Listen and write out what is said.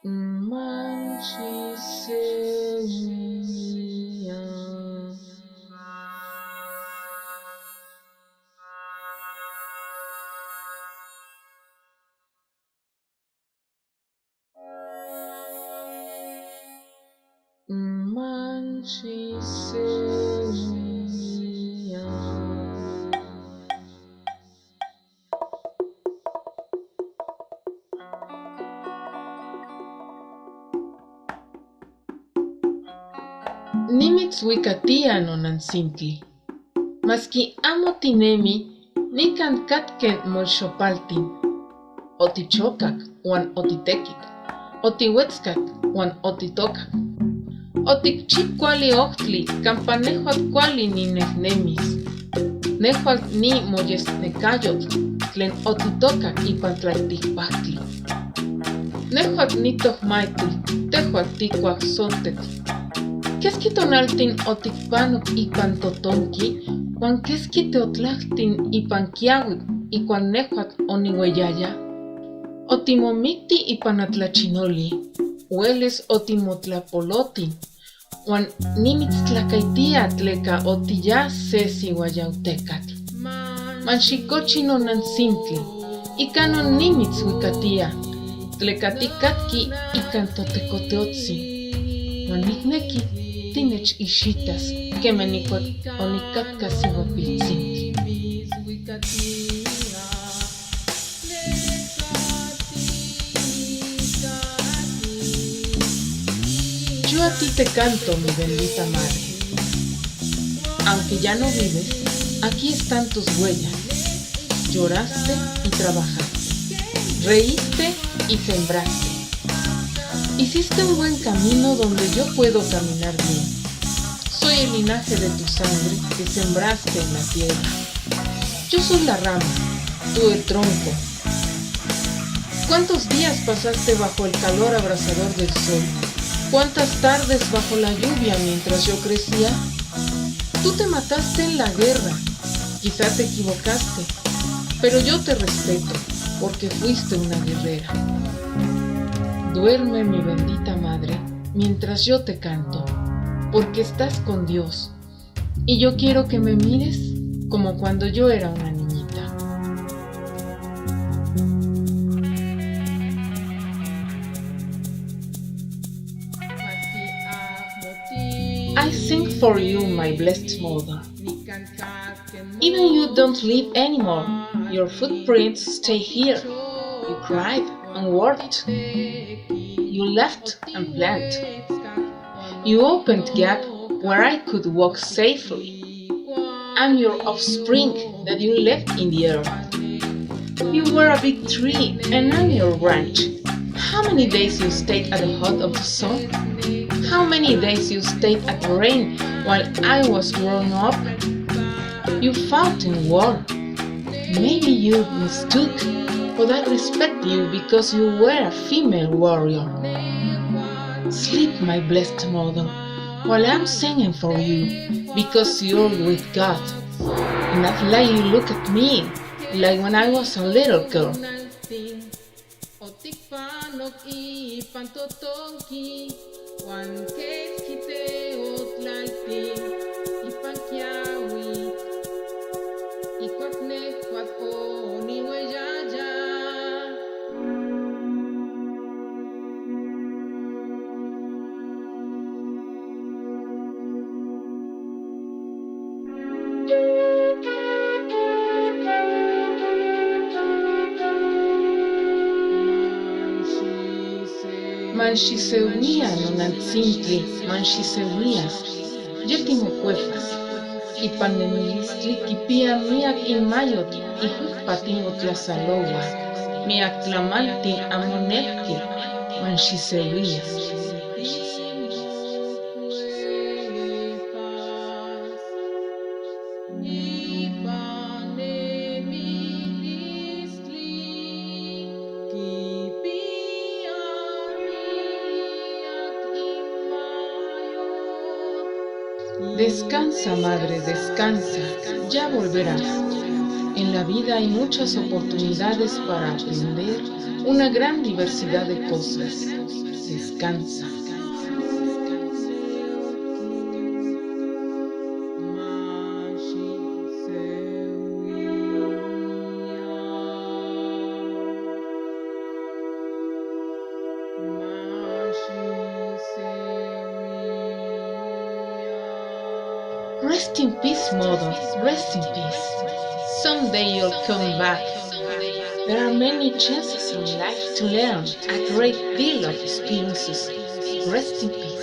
Manxiseuia. Manxiseuia. Nimitzhuicatia nonantzintli. Masqui amo tinemi, nican catque moixopaltin. Otichocac huan otitequit, otihuetzcac huan otitocac. Oticchi cuali ojtli campa nejuatl cuali ninejnemis. Nejuatl ni moyesnecayotl tlen otitocac ipan tlalticpactli. Nejuatl nitojmaitl, tejuatl ticuajsontetl. Quesqui tonaltin oticpanoc ipan totonqui huan quesqui teotlactin ipan quiahuitl icuan nejuatl onihueyaya. Otimomicti ipan atlachinoli, hueles otimotlapolotin, huan nimitztlacaitia tleca otiyas se sihuayautecatl. Manxicochi nonantzintli, icanon nimitzhuicatia, tleca ticatqui ican Totecoteotzin. Huan nicnequi tinechixitas queme nicuac onicatca sihuapiltzintli. Yo a ti te canto, mi bendita madre. Aunque ya no vives, aquí están tus huellas. Lloraste y trabajaste, reíste y sembraste. Hiciste un buen camino donde yo puedo caminar bien. Soy el linaje de tu sangre que sembraste en la tierra. Yo soy la rama, tú el tronco. ¿Cuántos días pasaste bajo el calor abrasador del sol? ¿Cuántas tardes bajo la lluvia mientras yo crecía? Tú te mataste en la guerra. Quizá te equivocaste, pero yo te respeto porque fuiste una guerrera. Duerme, mi bendita madre, mientras yo te canto, porque estás con Dios, y yo quiero que me mires como cuando yo era una niñita. I sing for you, my blessed mother. Even you don't live anymore, your footprints stay here. You cried and worked. You left and planned. You opened gap where I could walk safely. I'm your offspring that you left in the earth. You were a big tree and I'm your branch. How many days you stayed at the hot of the sun? How many days you stayed at the rain while I was growing up? You fought in war. Maybe you mistook, but I respect you because you were a female warrior. Sleep, my blessed mother, while I'm singing for you, because you're with God. And I'd like you look at me like when I was a little girl. Oticpanoc ipan totonqui, huan quesqui teotlaltin ipan quiahuitl, icuac nejuatl onihueyaya. Manxiseuia nonantzintli, manxiseuia, ye timocuepas. Ipan nemilistli quipia miac inmayotl ijuipa timotlasaloua, miac tlamantin amo nelqui, manxiseuia. Ipan nemilistli quipia miac inmayotl. Descansa, madre, descansa, ya volverás. En la vida hay muchas oportunidades para aprender una gran diversidad de cosas. Descansa. Rest in peace, mother. Rest in peace. Someday you'll come back. There are many chances in life to learn a great deal of experiences. Rest in peace.